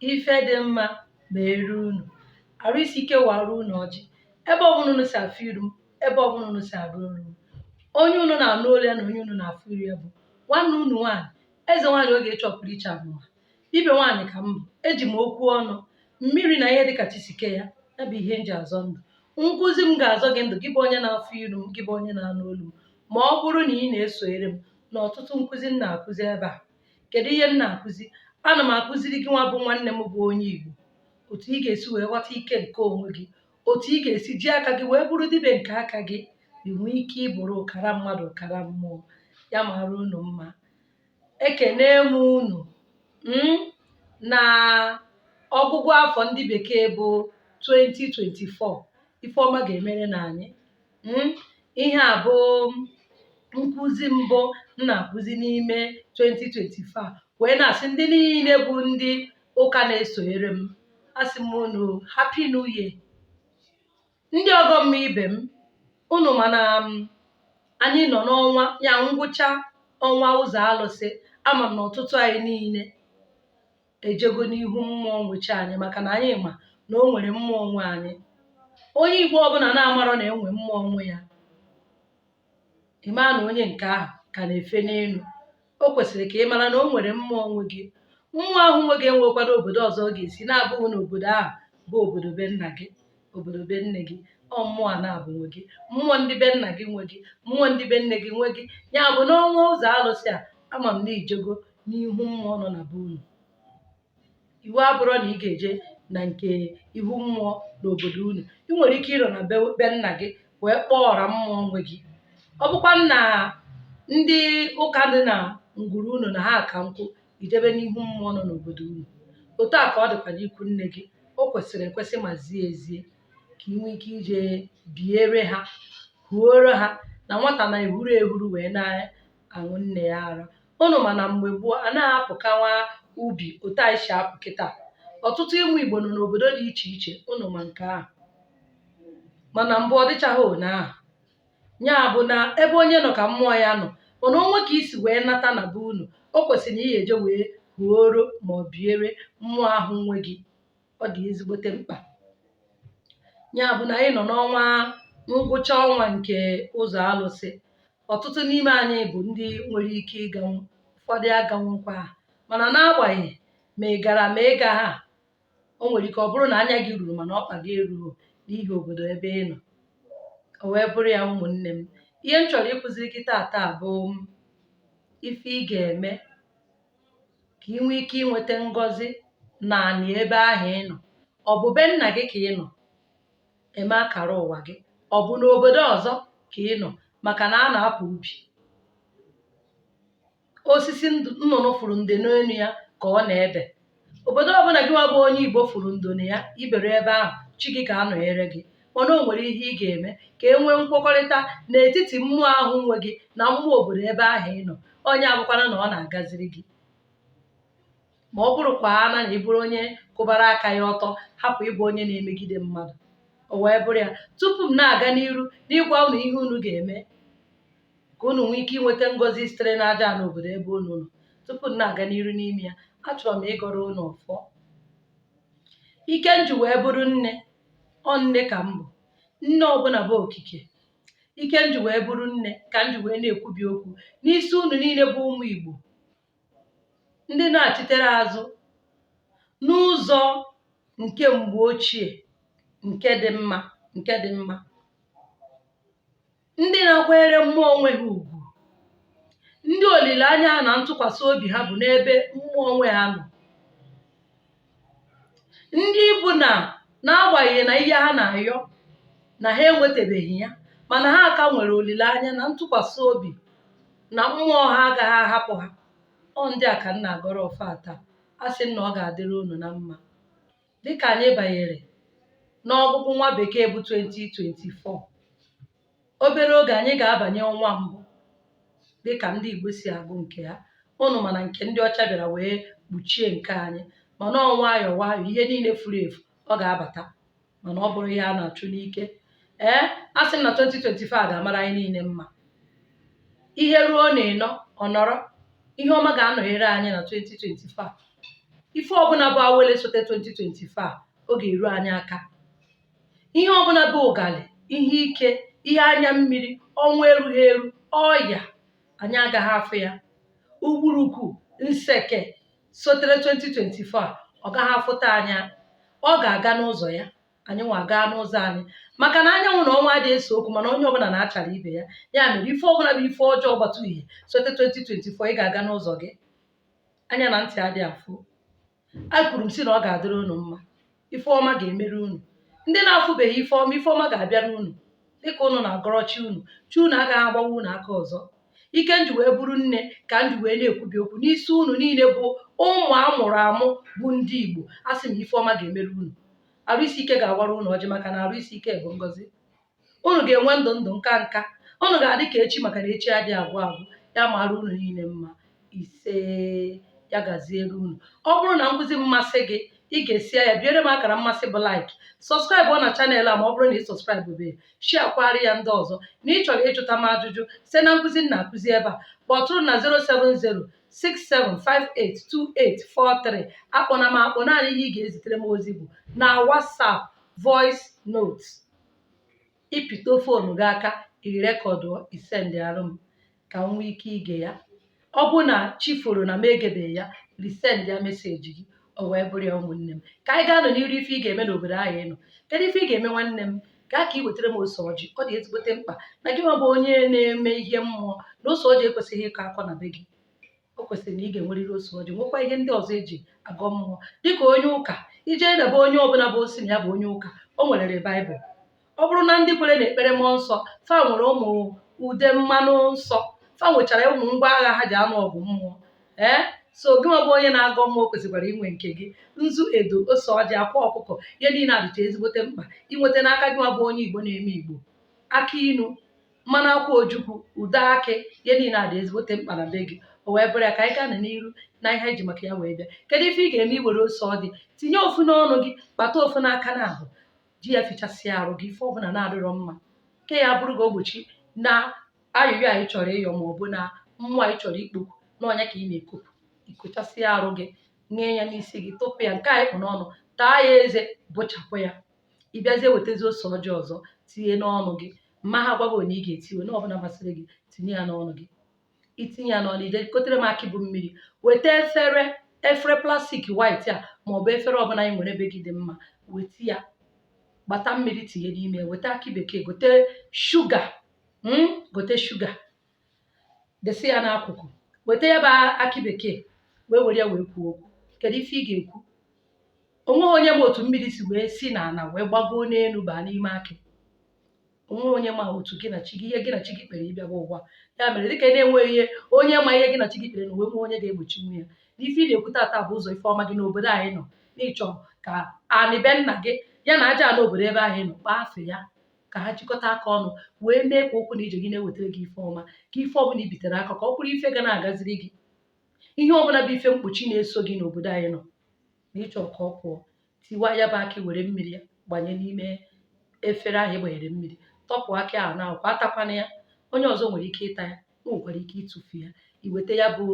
Ife dị mma meere unu. Arụ isi ike wara unu ọjị. Ebe ọbụla unu si afụ iru m, ebe ọbụla unu si anụ olu m. Onye unu na-anụ olu ya na onye unu na-afụ iru ya bụ nwanne unu nwaanyị, eze nwaanyị Ogechi Ọpụrụiche Amụma. Dibịa nwaanyị ka m bụ. Eji m okwu ọnụ, mmiri na ihe dịka chi si kee ya, ya bụ ihe m ji azọ ndụ. Nkụzi m ga-azọ gị ndụ, gị bụ onye na-afụ iru m, gị bụ onye na-anụ olu m. Ma ọ bụrụ na ị na-esonyere m n'ọtụtụ nkụzi m na-akụzi ebe a. Kedu ihe m na-akụzi? Ana m akụziri gị nwa bụ nwanne m bụ onye Igbo otu ị ga-esi wee ghọta ike nke onwe gị, otu ị ga-esi ji aka gị wee bụrụ dibịa nke aka gị, i nwee ike ịbụrụ ụkara mmadụ ụkara mmụọ. Ya mara unu mma. Ekene m unu na ọgwụgwụ afọ ndị bekee bụ 2024. Ife ọma ga-emere na anyị. Ihe a bụ nkụzi mbụ m na-akụzi n'ime 2024 wee na-asị ndị niile bụ ndị ụka na-esonyere m, asị m unu happy new year. Ndị ọgọ mmụọ ibe m, unu mana anyị nọ n'ọnwa ya ngwụcha ọnwa ụzọ alụsị. Ama m na ọtụtụ anyị niile ejego n'ihu mmụọ nwechi anyị, maka na anyị ma na o nwere mmụọ nwe anyị. Onye Igbo ọbụla na-amarọ na enwe mmụọ nwe ya, ị maa na onye nke ahụ ka na-efe n'elu. O kwesịrị ka ị mara na o nwere mmụọ nwe gị. Mmụọ ahụ nwe gị enwekwana obodo ọzọ ọ ga-esi na-abụghị n'obodo ahụ bụ obodo be nna gị, obodo be nne gị. Ọ mmụọ a na-abụ nwe gị, mmụọ ndị be nna gị nwe gị, mmụọ ndị be nne gị nwe gị. Ya bụ n'ọnwa ụzọ alụsị a, ama m na ijego n'ihu mmụọ nọ na be unu. Iwu abụrọ na ị ga-eje na nke ihu mmụọ n'obodo unu. Ị nwere ike ịnọ na be nna gị wee kpọọ ọra mmụọ nwe gị. Ọ bụkwa na ndị ụka dị na ngwuru unu na ha ka nkwụ, ijebe n'ihu mmụọ nọ n'obodo unu. Otu a ka ọ dịkwa n'ikwu nne gị. O kwesịrị ekwesị ma zie ezie ka ị nwee ike ije biere ha, huoro ha na nwata na-ehuru ehuru wee na-aṅụ nne ya ara. Unu ma na mgbe gboo a naghị apụkawa ubi otu anyị si apụ kịta. Ọtụtụ ụmụ Igbo nọ n'obodo dị iche iche, unu ma nke ahụ. Mana mbụ ọ dịchaghị one ahụ. Ya bụ na ebe onye nọ ka mmụọ ya nọ. Mana o nwee ka i si wee nata na be unu, o kwesịrị na ị ga-eje wee huoro ma ọ biere mmụọ ahụ nwe gị. Ọ dị ezigbote mkpa. Ya bụ na anyị nọ n'ọnwa ngwụcha ọnwa nke ụzọ alụsị. Ọtụtụ n'ime anyị bụ ndị nwere ike ịganwu, ụfọdụ aganwukwa. Mana n'agbanyeghị ma ị gara ma ị gaghị, o nwere ike ọ bụrụ na anya gị ruru mana ọkpa gị erughị n'ihi obodo ebe ị nọ. O wee bụrụ ya, ụmụnne m, ihe m chọrọ ịkụziri gị taata bụ ife ị ga-eme ka ị nwee ike inweta ngọzi naanị ebe ahụ ị nọ. Ọ bụ be nna gị ka ị nọ eme akara ụwa gị, ọ bụ n'obodo ọzọ ka ị nọ, maka na a na-apụ ubi. Osisi nnụnụ fụrụ ndo n'elu ya ka ọ na-ebe. Obodo ọbụla gị nwa bụ onye Igbo fụrụ ndo na ya, ibere ebe ahụ, chi gị ga-anọnyere gị. Mana o nwere ihe ị ga-eme ka e nwee nkwekọrịta n'etiti mmụọ ahụ nwe gị na mmụọ obodo ebe ahụ ị nọ. Onye abụkwana na ọ na-agaziri gị. Ma ọ bụrụkwa na ị bụrụ onye kwụbara aka ya ọtọ, hapụ ịbụ onye na-emegide mmadụ. O wee bụrụ ya, tupu m na-aga n'iru n'ịgwa unu ihe unu ga-eme ka unu nwee ike inweta ngọzi sitere n'aja ala obodo ebe unu nọ, tupu m na-aga n'iru n'ime ya, achọrọ m ịgọrọ unu ọfọ. Ike m ji wee bụrụ nne, ọ nne ka m bụ. Nne ọbụla bụ okike. Ike m ji wee bụrụ nne ka m ji wee na-ekwubi okwu n'isi unu niile bụ ụmụ Igbo ndị na-achịtere azụ n'ụzọ nke mgbe ochie, nke dị mma, nke dị mma, ndị na-akwanyere mmụọ onwe ha ugwu, ndị olileanya ha na ntụkwasị obi ha bụ n'ebe mmụọ onwe ha nọ, ndị bụ na n'agbanyeghị na ihe ha na-ayọ na ha enwetabeghị ya, mana ha ka nwere olileanya na ntụkwasị obi na mmụọ ha agaghị ahapụ ha. Ọ ndị a ka m na-agọrọ ọfọ a taa. A sị m na ọ ga-adịrị unu na mma. Dịka anyị banyere n'ọgwụgwụ nwa bekee bụ 2024, obere oge anyị ga-abanye ọnwa mbụ dịka ndị Igbo si agụ nke ha. Unu mana nke ndị ọcha bịara wee kpuchie nke anyị, mana ọ nwayọọ nwayọọ ihe niile furu efu ọ ga-abata, mana ọ bụrụ ihe a na-achụ n'ike. Ee, a sị m na 2024 ga-amara anyị niile mma. Ihe ruo na ịnọ ọ nọrọ, ihe ọma ga-anọnyere anyị na 2024. Ife ọbụla bụ awele sote 2024 a, ọ ga-eru anyị aka. Ihe ọbụla bụ ụgalị, ihe ike, ihe anya mmiri, ọnwụ erughị eru, ọya, anyị agaghị afụ ya. Ugburukwu nseke sotere 2024 a, ọ gaghị afụta anya. Ọ ga-aga n'ụzọ ya, anyị nwa gaa n'ụzọ anyị, maka na anyanwụ na ọnwa adịghị ese okwu, mana onye ọbụla na-achara ibe ya. Ya mere ife ọbụla bụ ife ọjọọ gbata uhie sote 2024, ị ga-aga n'ụzọ gị. Anya na ntị adịghị afụ. Akwuru m sị na ọ ga-adịrị unu mma. Ife ọma ga-emere unu. Ndị na-afụbeghị ife ọma, ife ọma ga-abịara unu. Dịka unu na-agọrọ chi unu, chi unu agaghị agbawa unu aka ọzọ. Ike m ji wee bụrụ nne ka m ji wee na-ekwubi okwu n'isi unu niile bụ ụmụ a mụrụ amụ bụ ndị Igbo. A sị m ife ọma ga-emere unu. Arụ isi ike ga-awara unu ọjị, maka na arụ isi ike bụ ngọzi. Unu ga-enwe ndụ ndụ nka nka. Unu ga-adị ka echi, maka na echi adịghị agwụ agwụ. Ya mara unu niile mma. Ise, ya gaziere unu. Ọ bụrụ na nkụzi m masị gị, ị ga-esi ya biere m akara mmasị bụ like, subscribe na channel a ma ọ bụrụ na ị subscribe be, share kwara ya ndị ọzọ. Na ị chọrọ ịjụta m ajụjụ site na nkụzi m na-akụzi ebe a, kpọtụrụ na 07067582843. Akpọna m akpọ, naanị ihe ị ga-ezitere m ozi bụ na WhatsApp voice note. Ịpịto phone gị aka, i recordụọ, i sendịarụ m ka m nwee ike ige ya. Ọ bụ na chi foro na m egebeghị ya, resend ya message gị. O wee bụrụ ya, ụmụnne m, ka anyị gaa nọ n'iru ife ị ga-eme n'obodo ahụ ị nọ. Kedu ife ị ga-eme, nwanne m? Gaa ka ị wetara m ose ọjị. Ọ dị ezigbote mkpa na gị nwa bụ onye na-eme ihe mmụọ na ose ọjị ekwesịghị ịkọ akọ na be gị. O kwesịrị na ị ga-enwerịrị ose ọjị, nwekwa ihe ndị ọzọ eji agọ mmụọ. Dịka onye ụka, ijee na be onye ọbụla bụ osi na ya bụ onye ụka, o nwerere Baịbụl. Ọ bụrụ na ndị kwere na ekpere mmụọ nsọ, fa nwere ụmụ ude mmanụ nsọ, fa nwechara ụmụ ngwa agha ha ji anụ ọgụ mmụọ. Ee, so gị nwa bụ onye na-agọ mmụọ kwesịkwara inwe nke gị: nzu, edo, ose ọjị, akwa ọkụkọ. Ihe niile adịcha ezigbote mkpa inweta n'aka gị nwa bụ onye Igbo na-eme Igbo. Akị inu, mmanụ akwa ojukwu, ude akị, ihe niile adị ezigbote mkpa na be gị. O wee bụrụ ya, ka anyị gaa na n'iru na ihe anyị ji maka ya wee bịa. Kedu ife ị ga-eme? Iwere ose ọjị, tinye ofu n'ọnụ gị, kpata ofu n'aka na ahụ ji ya, fichasịa arụ gị. Ife ọbụla na-adịrọ mma nke ya bụrụ gị ogbochi na ayụyọ anyị chọrọ ịyọ, ma ọ bụ na mmụọ anyị chọrọ ikpokwu n'ọnya ka ị na-ekopụ, ikochasịa arụ gị, ṅee ya n'isi gị, tụpụ ya nke anyị kpụ n'ọnụ, taa ya eze, bụchapụ ya. Ị bịazie wetazi ose ọjị ọzọ tinye n'ọnụ gị. Mma ha gwa gị onye ị ga-etiwe na ọbụla masịrị gị, tinye ya n'ọnụ gị. Itinye ya n'ọnụ, ije gotere m akị bụ mmiri. Weta efere, efere plastic white a, maọbụ efere ọbụla anyị nwere ebe gị dị mma, weta ya, gbata mmiri tinye n'ime ya. Weta akị bekee, gote shuga, gote shuga, desi ya n'akụkụ. Weta ya bụ akị bekee, wee were ya wee kwuo okwu. Kedu ife ị ga-ekwu? Onweghị onye ma otu mmiri si wee si n'ala wee gbagoo n'elu baa n'ime akị. Onweghị onye ma otu gị na chi gị, ihe gị na chi gị kpere ịbịaba ụwa. Ya mere, dịka ị na-enweghị ihe onye ma ihe gị na chi gị kpere na wee nwee onye ga-egbochi nwa ya na ife ị na-ekwu tata bụ ụzọ ife ọma gị n'obodo anyị nọ, n'ịchọ ka anị be nna gị ya na aja ala obodo ebe ahụ ị nọ kpaa afọ ya, ka ha jikọta aka ọnụ wee mee ka okwu na ije gị na-ewetara gị ife ọma, ka ife ọbụla i bitere aka ka ọ bụrụ ife ga na-agaziri gị. Ihe ọbụla bụ ife mkpuchi na-eso gị n'obodo anyị nọ na ịchọ ka ọ pụọ, tiwa ya bụ akị, were mmiri ya gbanye n'ime efere ahụ ị gbanyere mmiri, tọpụ akị ahụ na akwụkwọ, atakwana ya. Onye ọzọ nwere ike ịta ya, o nwekwara ike ịtụfu ya. Iweta ya bụ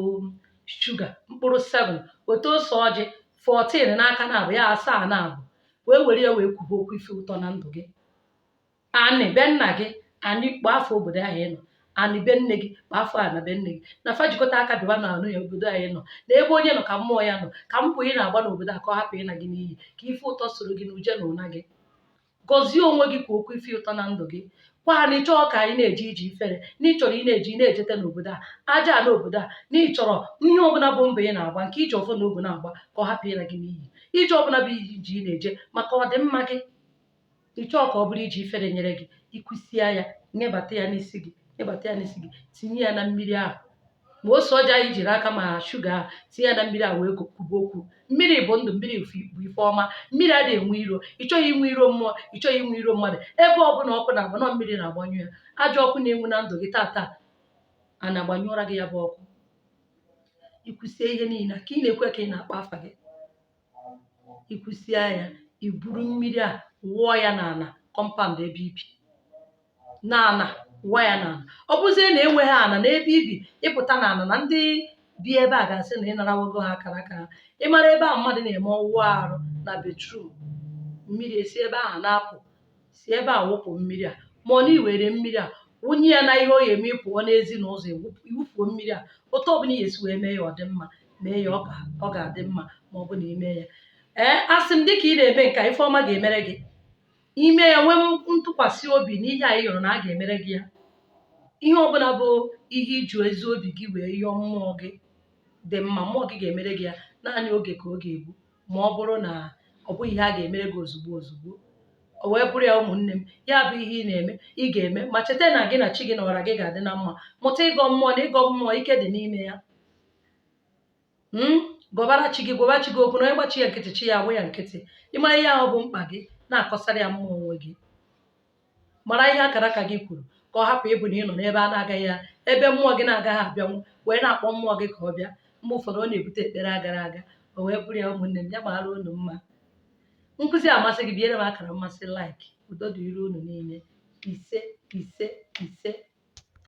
shuga mkpụrụ 7, weta ose ọjị 14 n'aka na abụ ya asaa na abụ, wee were ya wee kwuba okwu ife ụtọ na ndụ gị. Anị be nna gị, anị kpọọ afọ obodo ahụ ị nọ, anị be nne gị, kpọọ afọ ana be nne gị, na fa jikọta aka bịaba na anụ ya obodo anyị nọ, na ebe onye nọ ka mmụọ ya nọ, ka mbọ ị na-agba n'obodo a ka ọ hapụ ịna gị n'iyi, ka ife ụtọ soro gị na uje na ụna gị. Gọzie onwe gị ka okwu ife ụtọ na ndụ gị. Kwa na ịchọọ ka anyị na-eje ije ifere, na ịchọrọ ị na-eje ị na-ejete n'obodo a, aja a n'obodo a, na ịchọrọ ihe ọbụla bụ mbọ ị na-agba nke iji ọfọ na ogu na-agba ka ọ hapụ ịna gị n'iyi. Ije ọbụla bụ ije ị na-eje maka ọdịmma gị, ịchọọ ka ọ bụrụ ije ifere nyere gị. Ikwụsịa ya, nyebata ya n'isi gị, nyebata ya n'isi gị, tinye ya na mmiri ahụ, ma ose ọjị anyị jiri aka ma shuga ahụ, tinye ya na mmiri ahụ wee kwuba okwu. Mmiri bụ ndụ, mmiri bụ ife ọma, mmiri adịghị enwe iro. Ị chọghị inwe iro mmụọ, ị chọghị inwe iro mmadụ. Ebe ọbụla ọkụ na-agba nọ, mmiri na-agbanyụ ya. Ajọ ọkụ na-enwu na ndụ gị tata, a na-agbanyụra gị ya bụ ọkụ. Ikwụsie ihe niile ka ị na-ekwe ka ị na-akpọ afa gị, ikwụsie ya, iburu mmiri a wụọ ya n'ala compound ebe ibi, n'ala, wụọ ya n'ala. Ọ bụzie na enweghị ana n'ebe ibi, ịpụta n'ala na ndị bi ebe a ga-asị na ị narawogo ha akara aka ha. Ị mara ebe a mmadụ na-eme ọ wụọ arụ na bathroom, mmiri esi ebe ahụ na-apụ, si ebe a wụpụ mmiri a, ma ọ na i were mmiri a wụnye ya na ihe ọ ga-eme ị pụọ n'ezi na ụzọ, ị wụfuo mmiri a. Otu ọbụla ị ga-esi wee mee ya ọ dị mma, mee ya ọ ga-adị mma ma ọ bụ na i mee ya. Ee, asị m dịka ị na-eme nke a, ife ọma ga-emere gị. I mee ya, nwee ntụkwasị obi n'ihe a ị yọrọ na a ga-emere gị ya. Ihe ọbụla bụ ihe i ji ezi obi gị wee yọọ mmụọ gị dị mma, mmụọ gị ga-emere gị ya. Naanị oge ka ọ ga-egbu, ma ọ bụrụ na ọ bụghị ihe a ga-emere gị ozugbo ozugbo. O wee bụrụ ya, ụmụnne m, ya bụ ihe ị na-eme, ị ga-eme, ma cheta na gị na chi gị na ọra gị ga-adị na mma. Mụta ịgọ mmụọ, na ịgọ mmụọ ike dị n'ime ya. Gọbara chi gị, gwaba chi gị okwu, na onye gba chi ya nkịtị, chi ya agba ya nkịtị. Ị mara ihe ahụ bụ mkpa gị, na-akọsara ya mmụọ onwe gị. Mara ihe akara aka gị kwuru, ka ọ hapụ ịbụ na ị nọ n'ebe a na-agaghị ya, ebe mmụọ gị na-agaghị abịanwu, wee na-akpọ mmụọ gị ka ọ bịa. Mgbe ụfọdụ ọ na-ebute ekpere agara aga. O wee bụrụ ya, ụmụnne m, ya mara unu mma. Nkụzi amasị gị, biere m akara mmasị, like. Udo dịrị unu niile. Ise, ise, ise.